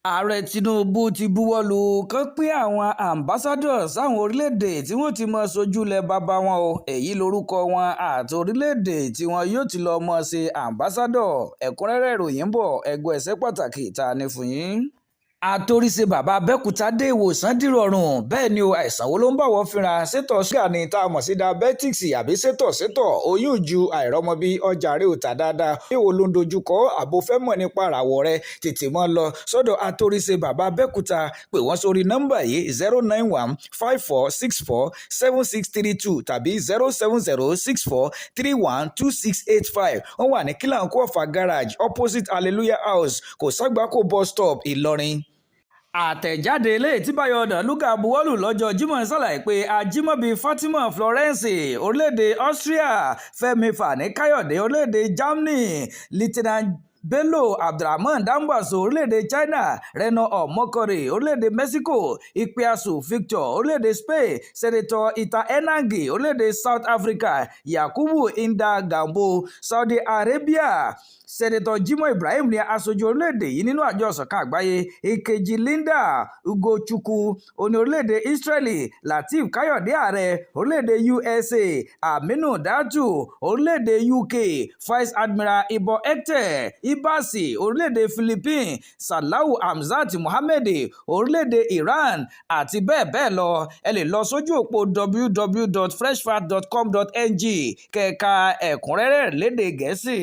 Ààrẹ Tinubu ti buwọ́ lu kán pín àwọn ambassador sáwọn orílẹ̀-èdè tí wọ́n ti máa sojú ilẹ̀ bàbá wọn o. Èyí lorúkọ wọn àti orílẹ̀-èdè tí wọn yóò ti lọ́ọ́ mọ̀ ṣe ambassador. Ẹ̀kúnrẹ́rẹ́ ìròyìn ń bọ̀. Ẹgbẹ́ ẹ̀sẹ̀ pàtàkì tá a ní fún yín. Àtòríṣe bàbá Abẹ́òkúta dé, ìwòsàn dìrọ̀rùn. Bẹ́ẹ̀ ni o. Àìsàn wo ló ń bá wọ́n fínra? Sétọ̀ ṣúgà ni tá a mọ̀ sí diabetics, àbí sétọ̀ sétọ̀, oyún ju, àìrọ́mọbí, ọjà rẹ ò tà dáadáa, èwo ló ń dojúkọ, àbò fẹ́ mọ̀ nípa àràwọ̀ rẹ? Tètè mọ́ lọ sọ́dọ̀ Àtòríṣe bàbá Abẹ́òkúta. Pè wọ́n sórí nọ́mbà yìí: 09154647632 tàbí 07064312685. Wọ́n wà ní Kílàńkó Ọ̀fà Garage, opposite Hallelujah House, Kò Ságbákò Bus Stop, Ìlọrin. Àtẹ̀jáde eléyìí tí Báyọ̀ Ọ̀nàlúgà buwọ́lù lọ́jọ́ Jímọ̀ ṣàlàyé pé Ajímọ̀bí Fatima Florence, orílẹ̀-èdè Austria; Fẹ́mi Fani Káyọ̀dé, orílẹ̀-èdè Germany; Lieutenant Bello Abdulrahman Dambazau, orílẹ̀-èdè China; Reno Omokri, orílẹ̀-èdè Mexico; Ìpíàsù Victor, orílẹ̀-èdè Spain; Senator Ita Enang, orílẹ̀-èdè South Africa; Yakubu Inda Gambo, Saudi Arabia. Senator Jimoh Ibrahim ní aṣojú orílẹ̀-èdè yìí nínú Àjọ Ìṣọ̀kan Àgbáyé. Ìkejì, Linda Ugochukwu, oní orílẹ̀-èdè Israeli; Lateef Káyọ̀dé Ààrẹ, orílẹ̀-èdè USA; Aminu Datu, orílẹ̀-èdè UK; Vice Admiral Ibok Ete Ibas, orílẹ̀-èdè Philippines; Salau Hamzat Mohammed, orílẹ̀-èdè Iran, àti bẹ́ẹ̀ bẹ́ẹ̀ lọ. Ẹ lè lọ sójú òpó www.freshfat.com.ng kẹ́ka ẹ̀kúnrẹ́rẹ́ lédè Gẹ̀ẹ́sì.